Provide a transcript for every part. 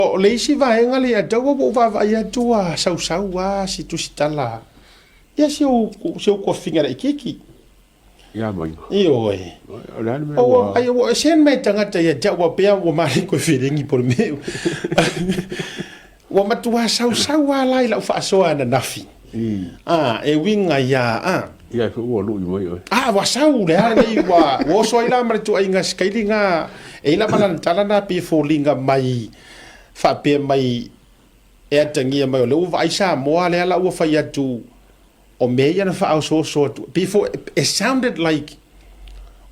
O le isi vaega lea ia te au ua ou vaavaai atu ua sausau lava si tusitala ia si ou si ou tofiga laitiiti. Ia mai. Ioe. O le a le mea ua... Ai ua send mai tagata ia te au ua pea ua male koe felegi po o le mea. Ua matua sausau lava la i lau faasoa ananafi. A, e uiga ia a. Ia foi ua lui mai oe. A, ua sau le a lenei ua ua oso ai la ma le tuuaiga sikaili na e i lava lana tala na pei e foliga mai faapea mai e atagia mai o lea ua vaai Samoa lea la ua fai atu o mea ia na faaosooso atu pei foi it sounded like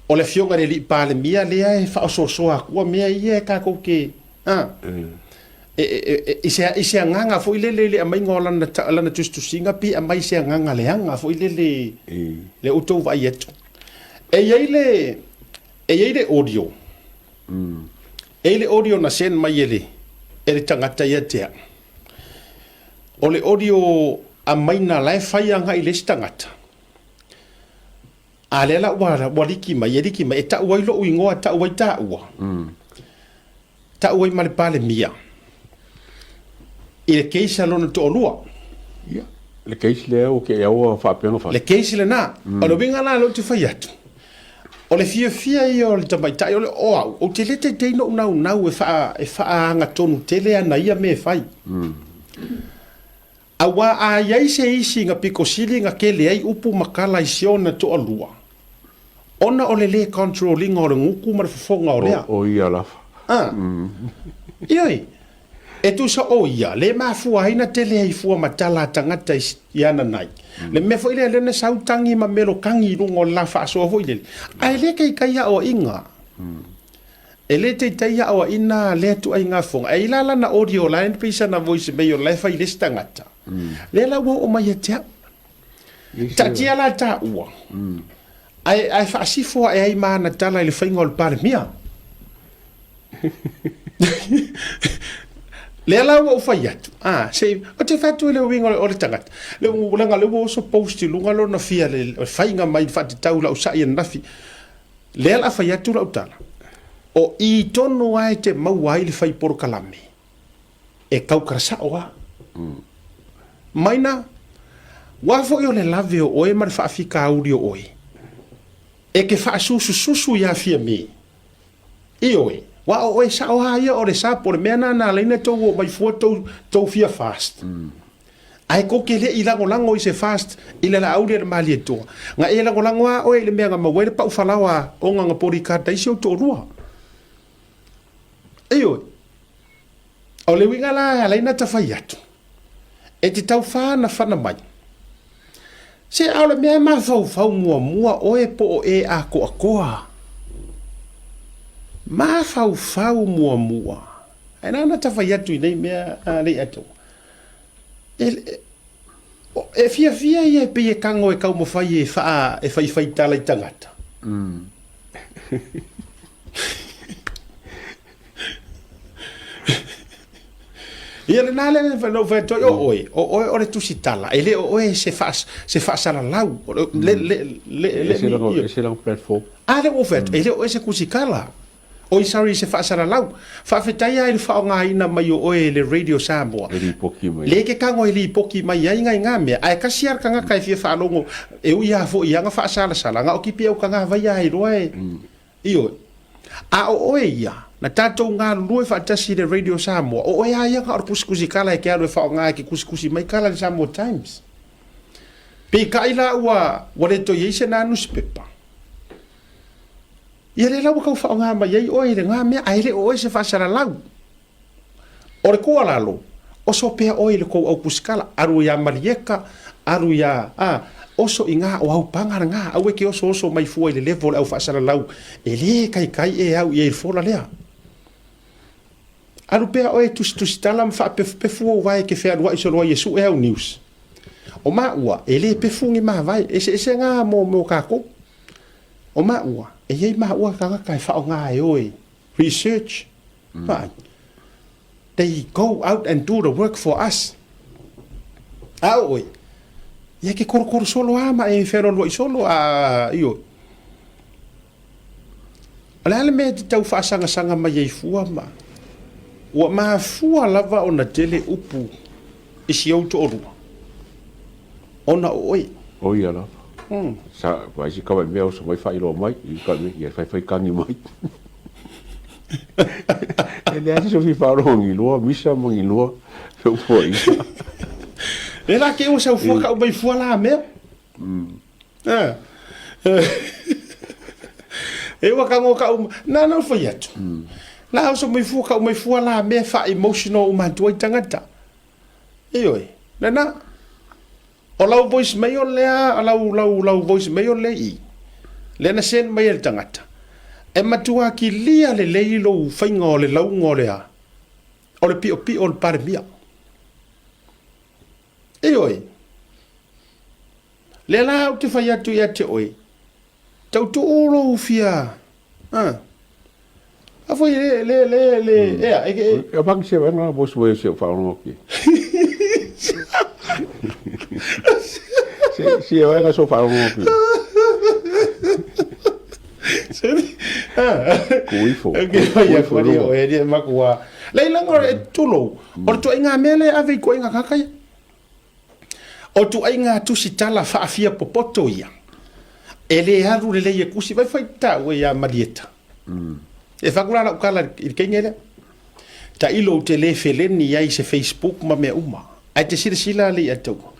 o le afioga i le alii Palemia lea e faaosoosoa atua mea ia e tatou te a i se agaga foi lele i le aumaiga o lana, lana tusitusiga pe aumai i se agaga leaga foi lele le outou vaai atu. E i ai le, e i ai le audio, e i ai le audio na send mai e le, e le tagata ia te au. O le audio aumaiga la e fai agai i le isi tagata. A lea la ua, ua liki mai, e liki mai, e tau ai lou igoa, e tau ai taua. Tau ai ma le Palemia i le case a lona toalua. Ia, le case lea ua te ua faapea ona fai. Le case lena. O le uiga la lea ou te fai atu, o le fiafia ia o le tamaitai, o le, o au, ou te le taitei noʻu naunau e faa, e faaagatonu tele ana ia mea e fai. Aua a i ai se isi na pito sili na tele ai upu ma tala i si ona toalua, ona o le le control ina o le gutu ma le fofoga o lea. O ia lava. A. Ioe. E tusa o ia, le mafua ai na tele ai fua ma tala a tagata i ana nai. Le mea foi lea lea na sau tagi ma melo tagi i luga o le la faasoa foi lele. Ae le taitai aoaiga. E le teitei aoaina lea tuaiga fofoga. E i la lana audio la e pei sana voice mail la e fai i le isi tagata. Lea la ua oo mai ia te au. Taatia la taua, ae, ae faasifo ae ai ma ana tala i le faiga o le Palemia. Lea la ua ou fai atu, a, se, ou te fai atu i le uiga o le tagata, le, leaga o lea ua oso post i luga lona fia le faiga mai faatatau i lau sai ananafi. Lea la fai atu lau tala, o i tonu lava e te maua ai le fai polokalame, e tautala sao lava. Maina, ua foi o le lave o oe ma le faafitauli o oe, e te faasusususu iā Fiamē. Ioe, ua o oe sao lava ia o le sa po o le mea lena na ala ai ona tou oo mai fua tou, tou fia fast. Ae kou te le i lagolago i se fast i le laau lea i le Malietoa. Na e lagolago lava oe i le mea na maua ai le pau falaoa ona na bodyguard ai si ou toalua. Ioe. O le uiga la e ala ai ona ta fai atu, e te tau whanawhana mai. Se a o le mea e mafaufau muamua oe po o e ākoakoa. Mafaufau muamua. Ae na ona ta fai atu i nei mea a nei atu. E, e fiafia ia e pei e kago e taumafai e whaa, e whaiwhai tala i tangata. Ia lena lea na ou fai atu ai, o oe, o oe o le tusitala, e le o oe se wha, se whaasalalau. Le, le, le, le, le, ese lana platform. A lea ua ou fai atu, e le o oe se tusitala. Oi sorry se faasalalau. Faafetai lava i le faaaogaina mai o oe e le Radio Samoa. E lipoti mai. Le ke kago e lipoti mai ai ngai ngā mea. Ae kasi lava le tagata e fia faalogo, e ui lava foi i ana faasalasala, na o kipi au tagavai lava e iloa e. Ioe. A o oe ia, na tatou galulue faatasi i le Radio Samoa, o oe lava ia na o le kusikusi kala e ke alu e faaaoga e ke kusikusi mai kala i le Samoa Times. Peitai la ua, ua le toe i ai se na nusipepa. Ia lea la ua tau faaaoga mai ai oe i lena mea, ae le o oe se faasalalau. O le tuualalo, oso pea oe i le tou au pusikala, alu iā Malieka, alu iā, a, oso i gā o au paga lena, aua e te osooso mai fua i le level o le au faasalalau, e le taitai e au i ai le fola lea. Alu pea oe e tusitusitala ma faapefupefu ou vae e te fealuai solo ai e sue au news. O maua, e le pefu ni mavae, eseese gā mo kākou. O maua, e i ai maua tagata e faaaoga e o e research, vaai. They go out and do the work for us. A o oe, ia ke korokoro solo a ma e fealualuai solo a ioe. O le a le mea e te tau faasagasagaga mai ai fua ma. Ua mafua lava ona tele upu i si ou toalua ona o oe. O ia lava. Sa vaai si kava i mea oso mai faailoa mai, i ka mea, ia fai fai kagi mai. E leai se sofi faalogo ngi lua misa ma ngi lua feufuaiga. Le la ke ua sau fua kau mai fua la mea. E ua kago kau, na na fai atu. La oso mai fua kau mai fua la mea fa emotional uma atu ai tagata. Ioe, lena. O lau voice mail lea, lau, lau, lau voice mail lea i i, lea na send mai e le tagata, e matua kilia lelei lou faiga o le lauga o le a, o le piopio o le Palemia. Ioe. Lea la ou te fai atu ia te oe, tautuu lou fia, a, a foi le, le, le, le, ea, e, e. E vaki se vaega voice mail se faalogo atu. Se, se vaega so faalogo atu. Kuifo. Ke fai atu ni o e ni makua. Leila ngore tulou. O le tuaiga mea lea e ave i koiga kaka ia. O tuaiga tusitala faafia popoto ia, e le alu lelei e kusi vai fai taua ia Malieta. E fai atu la lau tala i le teine lea, tailo ou te le feleni ai i se Facebook ma mea uma, ae te silasila alii ia te au,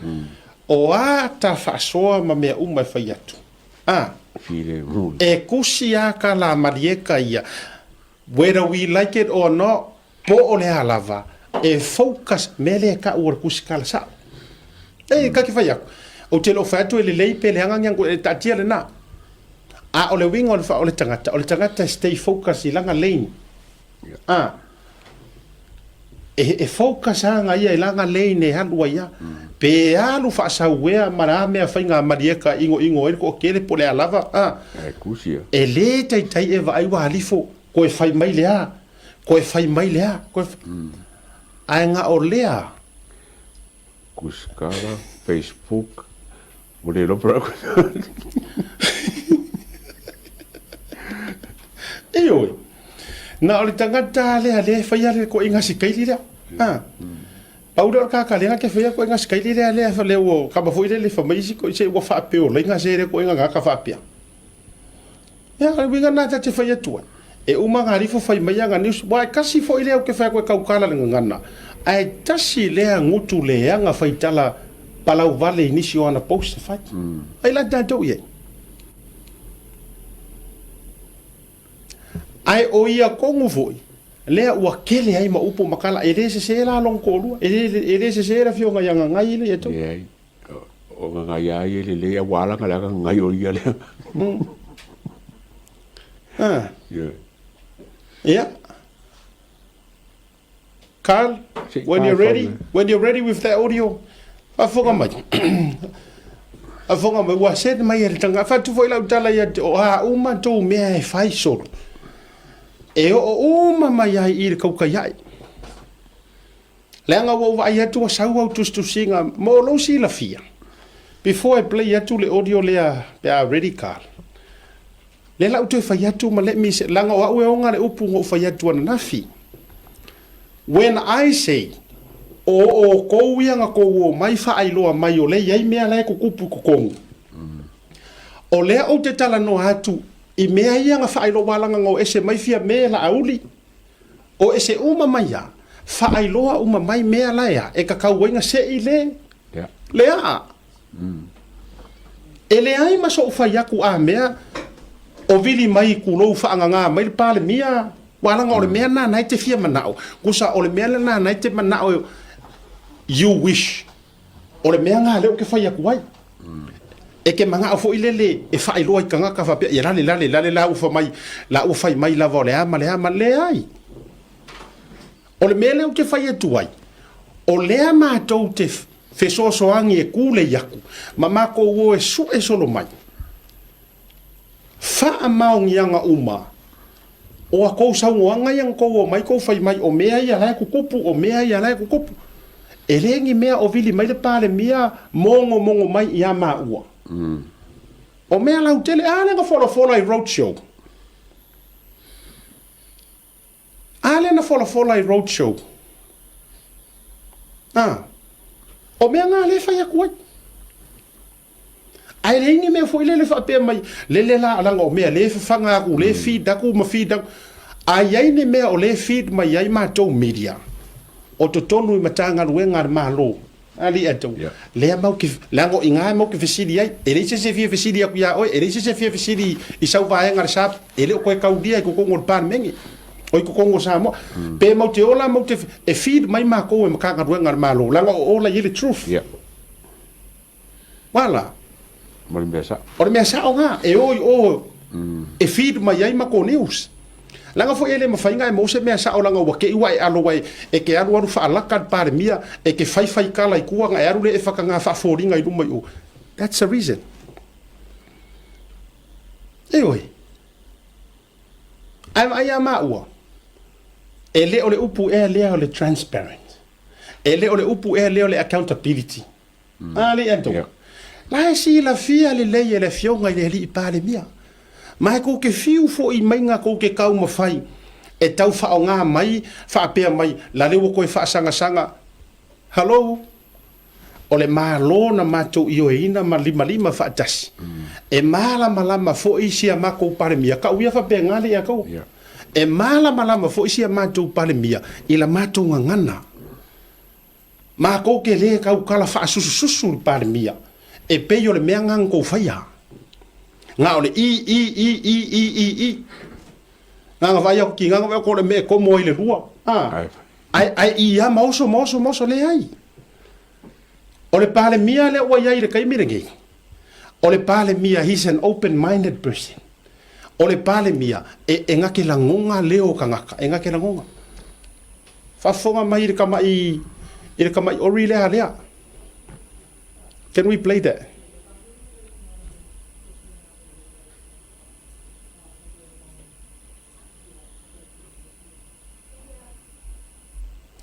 o a ta faasoa ma mea uma e fai atu, a, e kusi a ka la Malieta ia, whether we like it or not, Po o le a lava, e focus mea lea e tau o le tusitala sao. E, ka te fai atu, ou te le o fai atu e lelei pe leaga ni e taatia lena. A o le uiga o le, o le tagata, o le tagata e stay focus i lana lane. A, e, e focus aga ia i lana lane e alu ai a. Pe alu faasauea ma le a mea faiga malieka e inoino ai le toatele po o le a lava, a. E kusi a. E le taitai e vaai ua alifo, koe fai mai le a. Koe fai mai le a, koe Ae na o lea. Kuskara, Facebook, ua le iloa pe Ioe. Na o le tagata lea lea e faia le koiga sikaili lea. Ha. Pau lea o le kaka lea ke faia koiga sikaili lea lea lea ua kama foi lele fa mai isi ko se ua faapeolaiga se le koiga gaka faapea. Ia, o le uiga lena ta te fai atu ai. E uma ngā rifo fai mai ana news, wa e kasi foi lea ou te fai atu e kaukala le gagana, ae tasi lea gutu leaga fai tala palau vale i nisi o ana post e fai. Ai la tatou i ai. Ae o ia tonu foi, lea ua kele ai ma upu ma tala, e le sese la lona toalua, e le, e le sese le afioga ia Gagai lea ia tou. Leai. O Gagai a ia e lelei, a ua ala na leaga Gagai o ia lea. Ah. Yeah. Yeah. Carl, when you're ready, when you're ready with that audio, faafofoga mai. Faafofoga mai, ua send mai e le tanga. Fatu foi lau tala ia te o a uma tou mea e fai solo. E oo uma mai ai i le kaukai ai. Leaga ua ou vaai atu ua sau au tusitusiga mo lou silafia. Before I play atu le audio lea pe a ready Carl. Lea la ou toe fai atu ma let me say, leaga o au e oga le upu na ou fai atu ananafi. When I say, o outou ia na tou omai faailoa mai o lea e i ai mea la e tutupu i totonu. O lea ou te talanoa atu i mea ia na faailoa aua leaga na o ese mai Fiame Laauli, o ese uma mai a, faailoa uma mai mea la e a, e tatau ai na sei le, le aa. E leai ma soʻu fai atu a mea o vili mai kulou faagagā mai le Palemia, ua laga o le mea lena na e te fia manao, kusa o le mea lena na e te manao you wish, o le mea lena lea ou te fai atu ai. E te manao foi lele e faailoa i tagata faapea, ia lale lale lale la ua fai mai, la ua fai mai lava o le a ma le a ma leai. O le mea lea ou te fai atu ai, o lea matou te fesoasoani e kūlei aku, ma makou o e suʻe solo mai. Faamaoniaga uma o a kou saunoaga ia na kou omai kou fai mai o mea ia la e tutupu, o mea ia la e tutupu. E le ni mea o vili mai le Palemia mogomogo mai iā māua. O mea lautele, a lea na folafola i road show. A lea na folafola i road show. A, o mea na lea e fai atu ai. Ae leai ni mea foi lele faapea mai, lele la leaga o mea lea e fafaga atu, lea e feed atu ma feed atu. A i ai ni mea o lea e feed mai ai matou media, o totonu i Matagaluega a le Malo, alii atou, lea matou te, leaga o i ina matou te fesili ai. E leai se isi e fia fesili atu ia oe, e leai se isi e fia fesili i sau vaega a le SAP, e le o toe taulia i totonu o le Palemene, o i totonu o Samoa. Pe matou te ola matou te, e feed mai matou e Matagaluega a le Malo, leaga o o la e i ai le truth. Uala. O le mea sao. O le mea sao na, e o i o e feed mai ai matou news. Leaga foi e le mafai ona e maua se mea sao leaga ua te i ua e alo ai e te alualu faalaka le Palemia, e te faifai tala i tua ona e alu lea e fataga faafoliga i luma i o. That's the reason. Ioe. Ae vaai ia maua, e le o le upu ea lea o le transparent. E le o le upu ea lea o le accountability. A alii Anton, la e silafia lelei e le Afioga i le Alii Palemia, ma e kou te fiu foi mai ga kou te taumafai e tau faaaoga mai faapea mai, la le ua toe faasagasaga. Hallo! O le Malo na matou ioeina ma limalima faatasi, e malamalama foi si a matou Palemia, kau ia faapena alii Anton, e malamalama foi si a matou Palemia i la matou gagana. Matou te le tautala faasusususu le Palemia e pei o le mea na na tou faia. Na o le i i i i i i i. Na na vaai atu ki na na vaai atu o le mea e komo ai le lua. A. Ae ae i lava ma oso ma oso ma oso leai. O le Palemia lea ua i ai i le taimi lenei, o le Palemia he's an open minded person. O le Palemia e e na te lagona leo o tagata, e na te lagona. Faafofoga mai i le tama'i i le tama'i ori lea lea. Can we play that?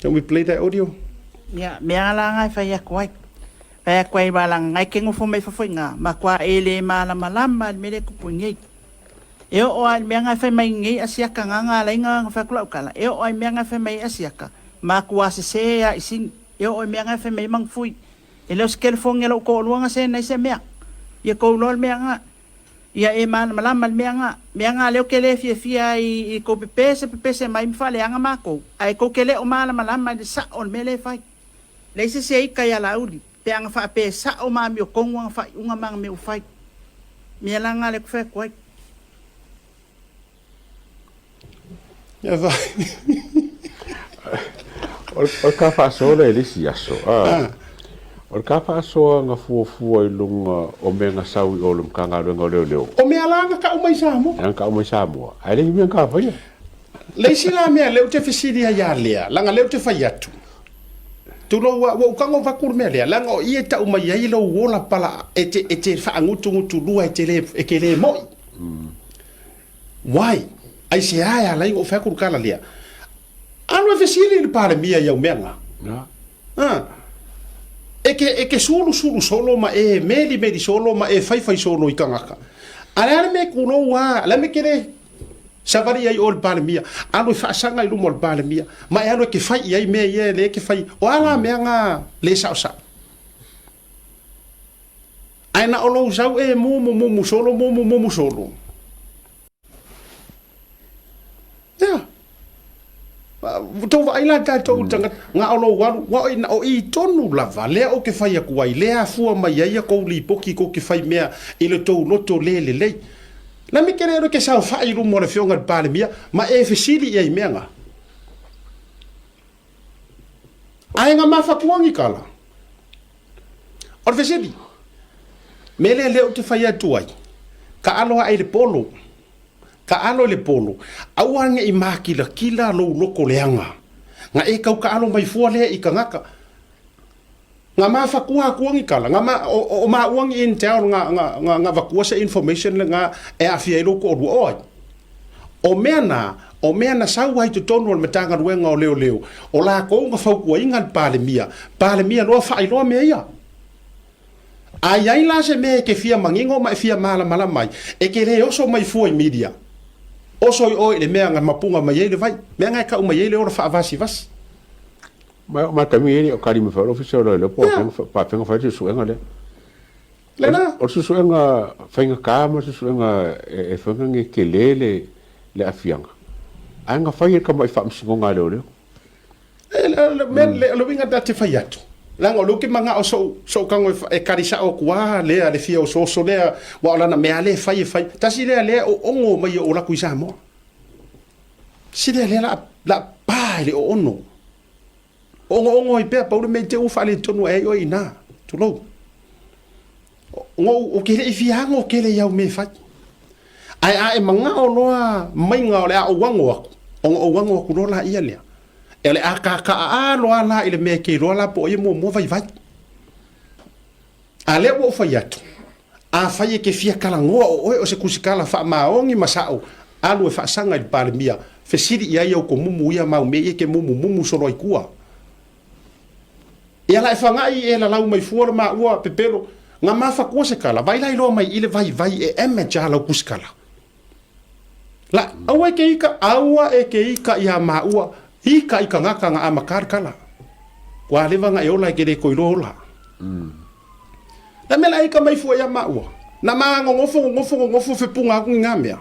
Can we play that audio? Ia, mea la nga e fai atu ai. Fai atu ai wa langa ngai ke ngofo mai fafo i nga, makua e le malamalama le mea lea e tupu i nei. E oo lava i le mea na e fai mai nei asiaka nga nga alai nga fai atu lau tala, e oo lava i mea na e fai mai ai asiaka, matua sese lava i sini. E oo i mea na e fai mai ai Magafui. E le o se telefoni a lou toalua na send ai se mea. Ia tou iloa le mea nga. Ia e malamalama le mea nga. Mea nga lea ou te le fiafia ai i tou pepese pepese mai ma faaleaga matou, ae tou te le o malamalama i le sao o le mea lea e fai. Leai se isi e ita ia Laauli. Pe ana faapea e sao ma amiotonu ana faaiuga ma ana mea ua fai. Mea la na lea ou te fai atu ai. O le ka faasoa lea i le isi aso, a, o le ka faasoa na fuafua i luga o mea na sau i o le Matagaluega o Leoleo. O mea la na tau mai Samoa. Na tau mai Samoa, ae leai ni mea na ka faia. Le isi la mea lea ou te fesili ai ia Lea, leaga lea ou te fai atu, Tulou ua ou tago avatu le mea lea, leaga o i e tau mai ai lou ola pala e te, e te faagutugutulua e te le, e te le mo'i. Why? Aisea e ala ai ona ou fai atu le tala lea? Alu e fesili i le Palemia i au mea na. Ha. E ke, e ke sulusulu solo ma e melimeli solo ma e faifai solo i tagata. A le a le mea e tulou a, le a le mea e te le Savali ai oe i le Palemia, alu e faasaga i luma o le Palemia, ma e alu e te fai i ai mea ia e le te fai. O a la mea na le saosao? Ae na o lou sau e mumu mumu solo mumu mumu solo. Ia. Tou vaai la tatou tagata, na o lou alu, ua o, o i tonu lava lea ou te fai atu ai, lea afua mai ai a kou lipoti kou te fai mea i le tou loto le lelei. La me te le alu e te saofai i luma o le Afioga i le Palemia ma e fesili i ai mea na. Ae na mafatua ni tala. O le fesili, me lea lea ou te fai atu ai, ka alo ae i le polo, ka alo i le polo, aua ne i makilakila lou loto leaga, na e tau kaalo mai fua lea i tagata. Nga mafatua atua ni tala, nga ma, o, o maua ni intel nga, nga, nga, nga avatua se information le nga e aafia ai lou toalua. O ai? O mea na, o mea na sau ai i totonu o le Matagaluega o Leoleo, o lakou na fautuaina le Palemia, Palemia loa faailoa mea ia. A i ai la se mea e te fia manino ma e fia malamalama ai, e te le oso mai fua i media. Oso i oe i le mea na mapuga mai ai le vai, mea na e kau mai ai le ola faavasivasi. Ma e oo mai le taimi e le o kali mai foi le Ofisa o Leoleo po o afea na fai le suesuega lea. Lena. O le suesuega faigata ma le suesuega e fai na ne tele le aafiaga, ae na fai e le tamai faamasinoga a leoleo. O le uiga ta te fai atu, leaga o lea ou te manao sou, sou tago e kali sao atu a lea le fia osooso lea, aua o lana mea lava lea e fai e fai. Tasi lea lea o ogo mai ou alu atu i Samoa. Tasi lea lea la, la pa i le oono. Ogoogo ai pea, pau le mea i te i ua faaletonu ae ai oe i ina. Tulou. Ou te le i fia ago tele i au mea e fai. Ae a e manao loa maiga o le a ou ago atu, ona ou ago atu loa laia lea. E o le a kākaaā loa la i le mea e te iloa la po o ai e muamua vaivai. A lea ua ou fai atu, afai e te fia talanoa o oe o se tusitala faamaoni ma sa'o, alu e faasaga i le Palemia, fesili i ai au tomumu ia mau mea ia e te mumumumu solo ai tua. Ia la e fagaʻi e lalau mai fua le maua pepelo, na mafatua se tala, vai la iloa mai i le vaivai e image a lau tusitala. La, aua e ke ika, aua e ke ika iā maua, ika i kangaka na amata le tala. Ua leva na e ola e ke le toe iloa ola. La mea la ika mai fua iā maua, na ma nonofo, nonofo, nonofo fepuga atu ni ngā mea.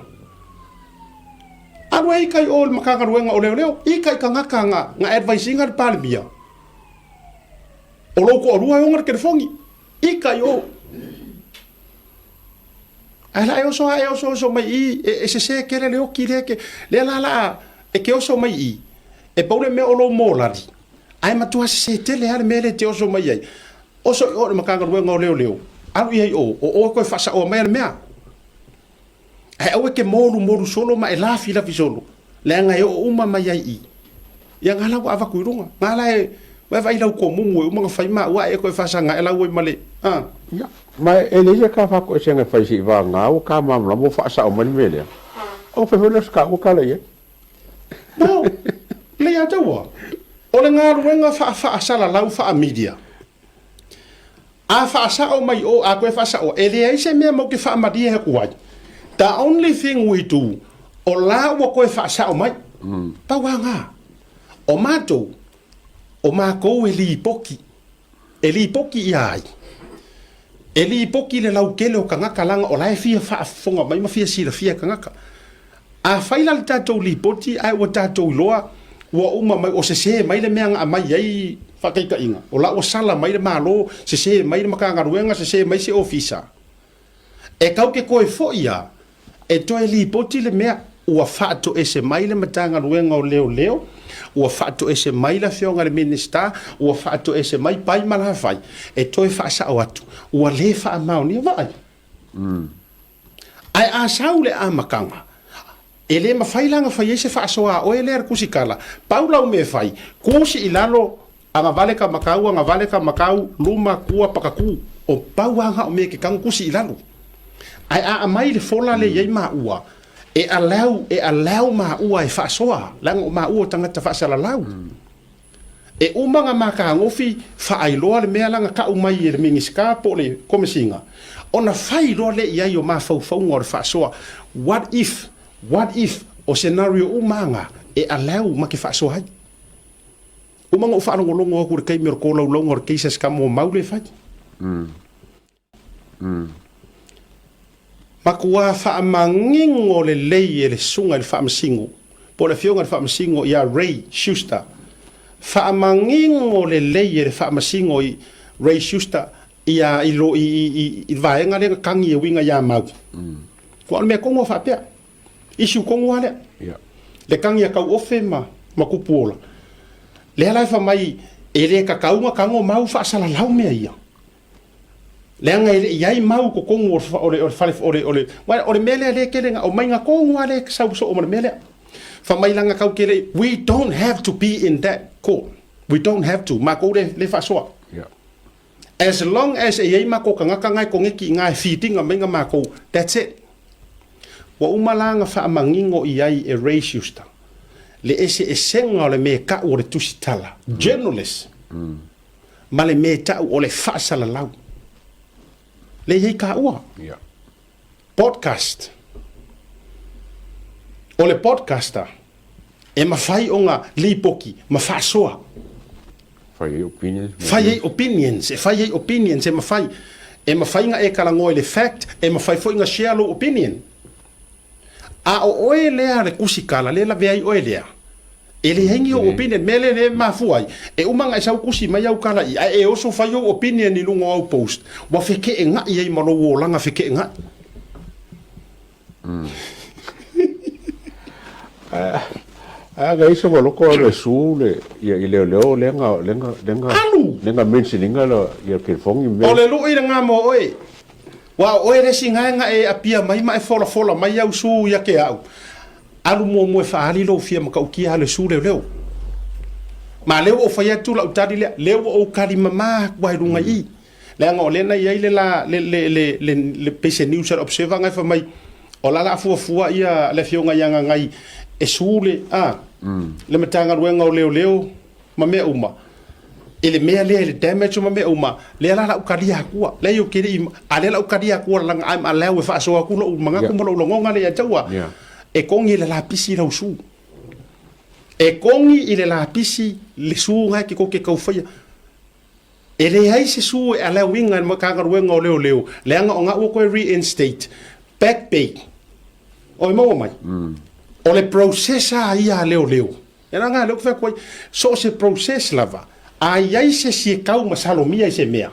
Alu e ika i o i le Matagaluega o Leoleo, ika i kangaka na, na advise ina le Palemia. O lou toalua e ona le telefoni, ika i o. Ae la e oso a e oso oso mai i, e, e sese kele le oki lea ke, lea la la e ke oso mai i, e pau le mea o lou mōlali, ae matua sese tele lava le mea lea e te oso mai ai. Oso i o i le Matagaluega o Leoleo, alu i ai i o, o oe koe faasaoa maia le mea. Ae aua e te molumolu solo ma e lafilafi solo, leaga e oo uma mai ai i. Ia nga la ua avatu i luga. Nga la e, ua e vaai lau tomumu e uma ona fai ma ua e toe faasaga ae lau ai ma le, a. Ia, ma e leai se ta faatoesega e fai seivagana ua ta malamalama ua faasao mai le mea lea, ona fai foi lea o se taua tala i ai. No, lei ia te ua. O le galuega faafaasalalau faa-media. A faasao mai o, a toe faasaoa, e leai se mea matou te faamalie atu ai. The only thing we do, o la ua toe faasao mai. Pau lava na. O matou, o matou e lipoti. E lipoti ia ai? E lipoti le lautele o tagata leaga o la e fia faafofoga mai ma fia silafia e tagata. Afai la le tatou lipoti ae ua tatou iloa ua uma mai o sese mai le mea na aumai ai faataitaiga, o la ua sala mai le Malo, sese mai le Matagaluega, sese mai se Ofisa, e tau te toe foi a e toe lipoti le mea ua faatoese mai le Matagaluega o Leoleo, ua faatoese mai le Afioga i le Minisita, ua faatoese mai Pai ma Lafai, e toe faasao atu, ua le faamaonia. Vaai. Ae a sau le amataga, e le mafai la ona fai ai se faasoa a oe lea le tusitala. Pau lau mea e fai, tusi i lalo, agavale ka makau, agavale ka makau, luma, tua, pakatu. O pau lava na o mea e te tago tusi i lalo. Ae a aumai le fola lea e i ai maua, e allow, e allow maua e faasoa, leaga o maua o tagata faasalalau. E uma na matagofie faailoa le mea la na tau mai e le Minisita po o le Komesina, ona fai loa lea i ai o mafaufauga o le faasoa, what if, what if, o scenario uma na e allow ma te faasoa ai. Uma na ou faalogologo atu i le taimi o le tolaulauga o le cases ka moamau lea e fai. Matua faamanino lelei e le Susuga i le Faamasino, po o le Afioga i le Faamasino ia Ray Schuster. Faamanino lelei e le Faamasino i Ray Schuster ia i lo i i i le vaega lea na tagi e uiga ia Mau. Aua o le mea tonu a faapea. Issue tonu lava lea. Le tagi a Tauofe ma ma Tupuola. Lea la e fai mai e le tatau ona tago Mau faasalalau mea ia. Leaga e le i ai mau i totonu o le fale, o le, o le, o le mea lea lea e tele na aumai na tonu lava lea e sau soo ma le mea lea. Fai mai leaga tau te le i, we don't have to be in that court. We don't have to. Matou le, le faasoa. Yeah. As long as e i ai matou tagata na e koneti i ina e feeding mai na matou, that's it. Ua uma la na faamanino i ai e Ray Schuster le eseesega o le mea e tau o le tusitala, journalist. Ma le mea e tau o le faasalalau. Lea e i ai taua. Yeah. Podcast. O le podcaster, e mafai ona lipoki ma faasoa. Fai ai opinions. Fai ai opinions, e fai ai opinions, e mafai. E mafai na e talanoa i le fact, e mafai foi na share lou opinion. A o oe lea le tusitala, lea e lavea ai oe lea, e leai ni ou opinion. Mea lea lea e mafua ai, e uma ona e sau tusi mai au tala i, ae e oso fai ou opinion i luga o au post, ua feteenai ai ma lou olaga feteenai. Ae ga iso loko le su le ia i leoleo le nga le nga le nga Alu! le nga mention inga la ia ke fongi me O le lui lena mo oe. Ua o oe le isi gaega e apia mai ma e folafola mai au su ia ke au. Alu muamua e faaali lou fia matautia a le su leoleo. Ma lea ua ou fai atu lau tali lea, lea ua ou kali mama atu ai luga i i. Leaga o lea na i ai le la, le, le, le, le, le, pei se news a le Observer na e fai mai, o la la fuafua ia le afioga ia Gagai e su le, a, le Matagaluega o Leoleo ma mea uma, i le mea lea i le damage ma mea uma, lea la la ou talia atua, leai ou te le i, a lea la ou talia atua lana I'm allow e faasoa atu lou manatu ma lou lagona lea ia te au a, e togi i le lapisi lau su. E togi i le lapisi le su na e te tou te tau faia. E leai se su e allow-ina e le Matagaluega o Leoleo, leaga o na ua toe reinstate, back pay. Oi maua mai? O le process a ia a leoleo, e leaga lea ou te fai atu ai, so o se process lava, a i ai se isi e tau masalomia i se mea,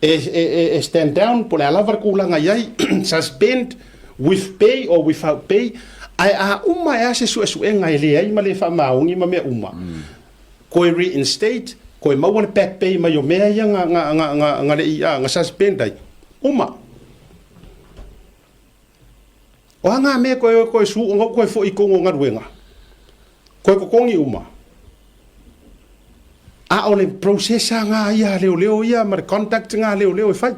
e, e, e, e stand down, po o le a lava le tulaga i ai, suspend with pay or without pay, ae a uma e a se suesuega e leai ma le faamaoni ma mea uma, Koe reinstate, koe maua le back pay mai o mea ia nga, nga, nga, nga, nga le i, a, nga suspend ai. Uma. O a ngā mea koe, koe su, o koe fo i kongo galuega. Koe kokongi uma. A o le process a ngā ia leo leo ia ma le conduct ngā leo leo e whai.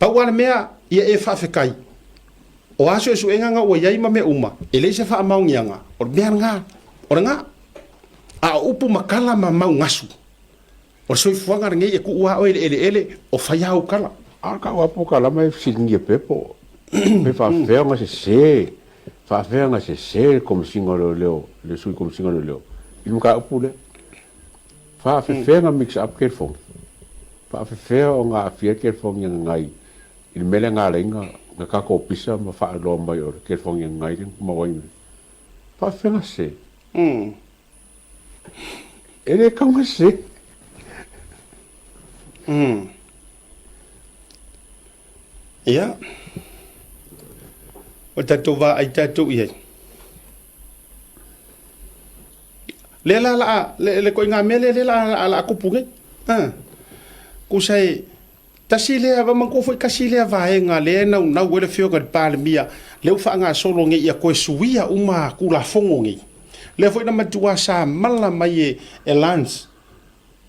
Pau lava le mea, ia e faafetai, o a suesuega na ua i ai ma mea uma, e leai se faamaoniaga, o le mea lena, o lena. A o upu ma tala ma mau gasu, o le soifuaga lenei e tuu lava oe i le eleele, o fai lava ou tala. A o le kau apu ka lama e fesiligia pea po pe faafefea ona sese, faafefea ona sese le Komesina o Leoleo, le Sui Komesina o Leoleo i le mataupu lea. Faafefea ona mix up telefoni? Faafefea ona aafia le telefoni a Gagai i le mea lea na ala ai na tatou pisa ma faailoa mai o le telefoni a Gagai lea na maua ai. Faafefea ona sese? E le tatau ona sese. Ia, o le tatou vaai tatou i ai. Lea la la le le koinga mea lea lea la la kupu nei. Ah. Kusa e tasi lea va manatua foi tasi lea vaega lea e naunau ai le afioga i le Palemia lea ua faagasolo nei ia toe suia uma Tulafono nei. Lea foi na matua samala mai e e Lance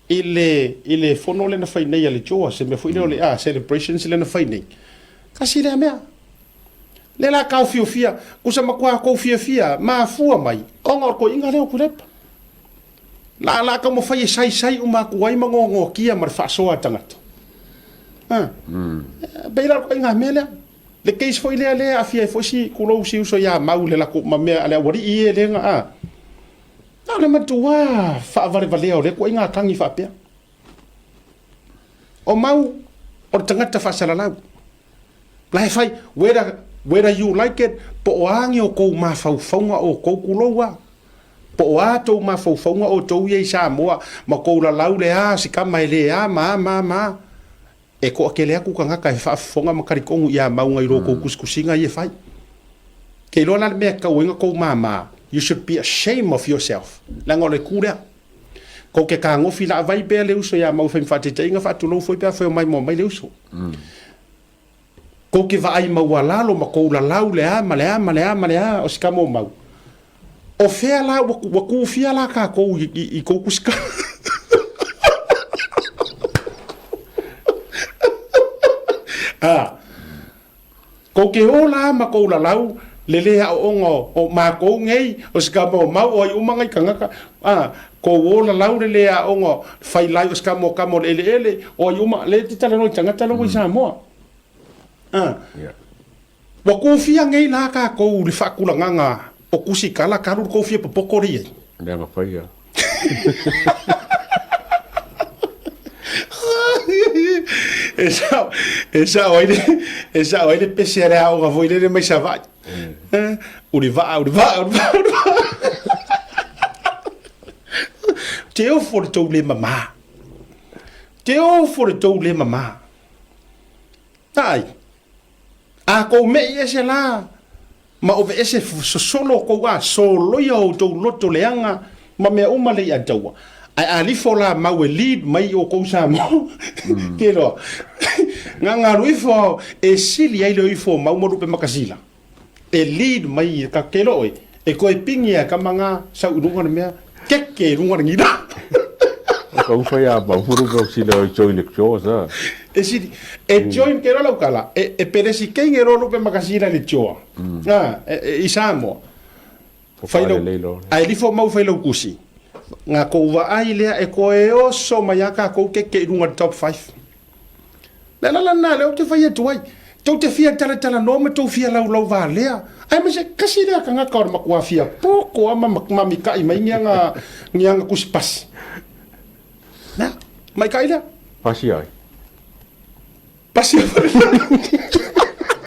i le i le fono lea na fai nei a le JOA, se mea foi lea o le ah, celebrations lea na fai nei. Tasi lea mea. Lea la taofiofia, kusa matua tou fiafia, mafua mai, ona o le toeaina lea o Tuilaepa. La la taumafai e saisai uma atu ai ma noanoakia ma le faasoa a tagata. Ha. Mm. Pei la o le toeaina mea lea. Le case foi lea lea aafia ai foi si tulou si uso ia Mau le latou ma mea a le aualii e lea na a. Na o le matua faavalevalea o lea toeaina tagi faapea. O Mau o le tagata faasalalau. La e fai, whether, whether you like it, po o a ni o kou mafaufauga o kou kulou a. Po o a tou mafaufauga o tou ia i Samoa, ma kou lalau le a si kama e le a ma a ma a ma a. E toatele atu tagata e faafofoga ma talitonu ia Mauga i lo kou kusikusiga ia e fai. Ke iloa la le mea e tatau ai ona tou mama, you should be ashamed of yourself. Leaga o le itu lea. Kou te kagofi laavai pea le uso ia Mau e fai ma faataitaiga, faatulou foi pe afai o maimoa mai le uso. Kou te vaai maualalo ma kou lalau le a ma le a ma le a ma le a o si kama o Mau. O fea la ua, ua kufia la kakou i, i, i kou kusika. A, kou ke o la ma kou lalau le le aoaoga o, o makou nei, o si kama o Mau, o ai uma ngai kangaka, a, kou o lalau le le aoaoga fai lai o si kama o kama o le eleele, o ai uma, le te talanoa i tagata la ua i Samoa. A, Yeah. Ua kufia nei la kakou i le faatulagaga o kusikala talu le tou fia popoto lea i ai. Leaga faia. E sao, e sao ai le, e sao ai le pese a le aoga foi lele mai Savaii. Eh, uli vaa, uli vaa, uli vaa, uli vaa. Te ofo le tou le mamā. Te ofo le tou le mamā. Ai, a kou me'i ese la, ma ove ese sosolo kou a soloia o tou loto leaga ma mea uma le i ataua. Ae a lifo la mau e lead mai o kou Samoa, ke loa, nganga ifo e sili ai le ifo mau ma lupe makasila. E lead mai ka ke loa oe, e koe pingi a kama nga sau i luga le mea, keke i luga le ngila. O ka ufa ia mau ma lupe makasila o join le tjoa sa. E sili, e join ke loa lau kala, e, e peresi kenge loa lupe makasila le tjoa. Ah, e, e, i Samoa. Fai lau, ae lifo mau fai lau kusi. Nga kou vaai lea e koe oso mai a kakou keke i luga le top 5. Le ala lena lea ou te fai atu ai. Tou te fia talatalanoa ma tou fia laulau valea. Aemaise kasi lea tagata o le matua fia poko a ma ma mika'i mai ni aga ni aga kusi pasi. Na, maikai lea. Pasi ai. Pasi ai.